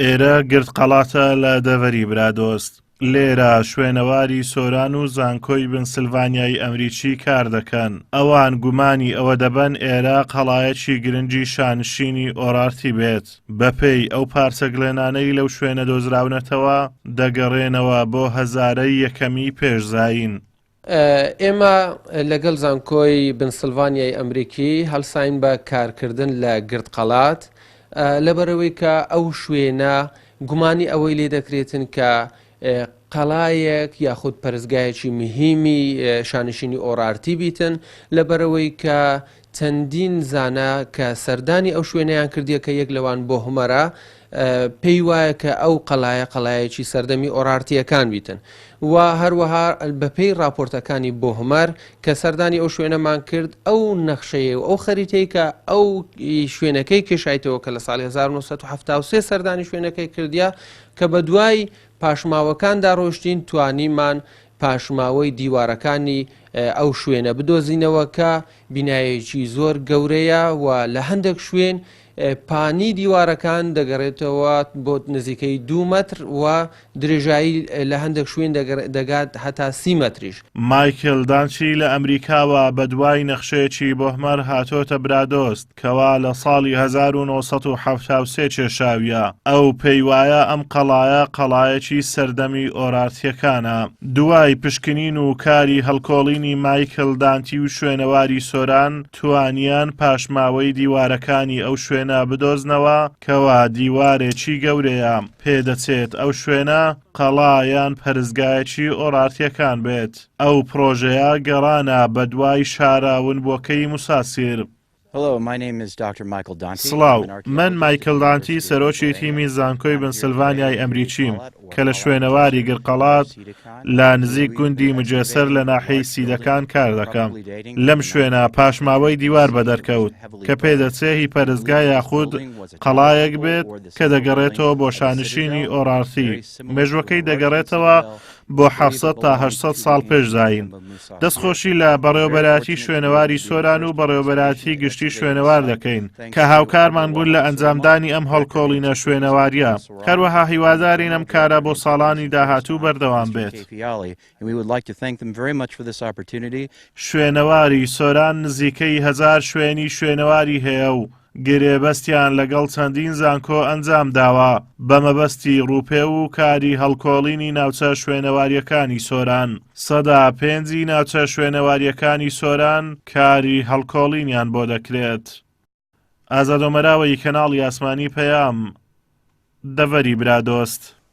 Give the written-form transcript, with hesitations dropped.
ئێرە گرد قەڵاتە لە دەڤەری برادۆست. لێرە شوێنەواری سۆران و زانکۆی بنسلڤانیای ئەمریکی کار دەکەن. ئەوان گومانی ئەوە دەبەن ئێرە قەڵایەکی گرنگی شانشینی ئۆرارتی بێت. بەپێی ئەو پارچە گڵێنانەی لەو شوێنە دۆزراونەتەوە، دەگەڕێنەوە بۆ هەزارەی یەکەمی پێش زایین. ئێمە لەگەڵ زانکۆی بنسلڤانیای ئەمریکی هەڵساین بە کارکردن لە گردقەڵات لەبەرئەوەی کە ئەو شوێنە گومانی ئەوەی لێ دەکرێتن کە قەڵایەک یاخود پەرستگایەکی مهیمی شانشینی ئۆرارتی بیتن لەبەرئەوەی کە چەندین زانا کە سەردانی ئەو شوێنەیان کردیە کە یەک لەوان بۆهمەرە پێی وایە کە ئەو قەڵایە قەڵایەکی سەردەمی ئۆرارتیەکان بیتن و هەروەها بەپێی راپۆرتەکانی بۆهمەر کە سەردانی ئەو شوێنەمان کرد ئەو نەخشەیە و ئەو خەریتەی کە ئەو شوێنەکەی کێشایتەوە کە لە ساڵی 1973 سەردانی شوێنەکەی کردیا کە بە دوای پاشماوەکاندا ڕۆشتین توانیمان پاشماوەی دیوارەکانی ئەو شوێنە بدۆزینەوە کە بینایەکی زۆر گەورەیە و لە هەندێک شوێن پانی دیوارەکان دەگەڕێتەوە بۆ نزیکەی دوو مەتر و درێژایی لە هەندێک شوێن دەگات هەتا سی مەتریش. مایکل دانچی لە ئەمریکاوە بەدوای نەخشەیەکی بۆهمەر هاتۆتە برادۆست، کەوا لە ساڵی 1973 کێشاویە، ئەو پێی وایە ئەم قەڵایە قەڵایەکی سەردەمی ئۆرارتیەکانە. دوای پشکنین و کاری هەڵکۆڵینی مایکل دانتی و شوێنەواری سۆران توانیان پاشماوەی دیوارەکانی ئەو شوێنە بدۆزنەوە کەوا دیوارێکی گەورەیە، پێدەچێت ئەو شوێنە قەڵا یان پەرستگایەکی ئۆرارتیەکان بێت. ئەو پڕۆژەیە گەڕانە بەدوای شارە ونبووەکەی موساسیر. سڵاو، من مایکل دانتی سەرۆکی تیمی زانکۆی بنسلڤانیای ئەمریکیم کە لە شوێنەواری گرقەڵات لە نزیک گوندی مجێسەر لە ناحیەی سیدەکان کار دەکەم. لەم شوێنە پاشماوەی دیوار بەدەرکەوت کە پێدەچێ هی پەرستگا یاخود قەڵایەک بێت کە دەگەڕێتەوە بۆ شانشینی ئۆرارتی. مێژوەکەی دەگەڕێتەوە بۆ 700 تا 800 ساڵ پێش زایین. دەستخۆشی لە بەڕێوەبەرایەتی شوێنەواری سۆران و بەڕێوەبەرایەتی گشتی شوێنەوار دەکەین کە هاوکارمان بوون لە ئەنجامدانی ئەم هەڵکۆڵینە شوێنەواریە. هەروەها هیوادارین ئەم کارە بۆ ساڵانی داهاتوو بەردەوام بێت. شوێنەواری سۆران نزیکەی هەزار شوێنی شوێنەواری هەیە و گرێبەستیان لەگەڵ چەندین زانکۆ ئەنجامداوە بە مەبەستی ڕووپێو و کاری هەڵکۆڵینی ناوچە شوێنەوارییەکانی سۆران. 5% ناوچە شوێنەوارییەکانی سۆران کاری هەڵکۆڵینیان بۆ دەکرێت. ئازاد ئۆمەراوەیی کەناڵی ئاسمانی پەیام، دەڤەری برادۆست.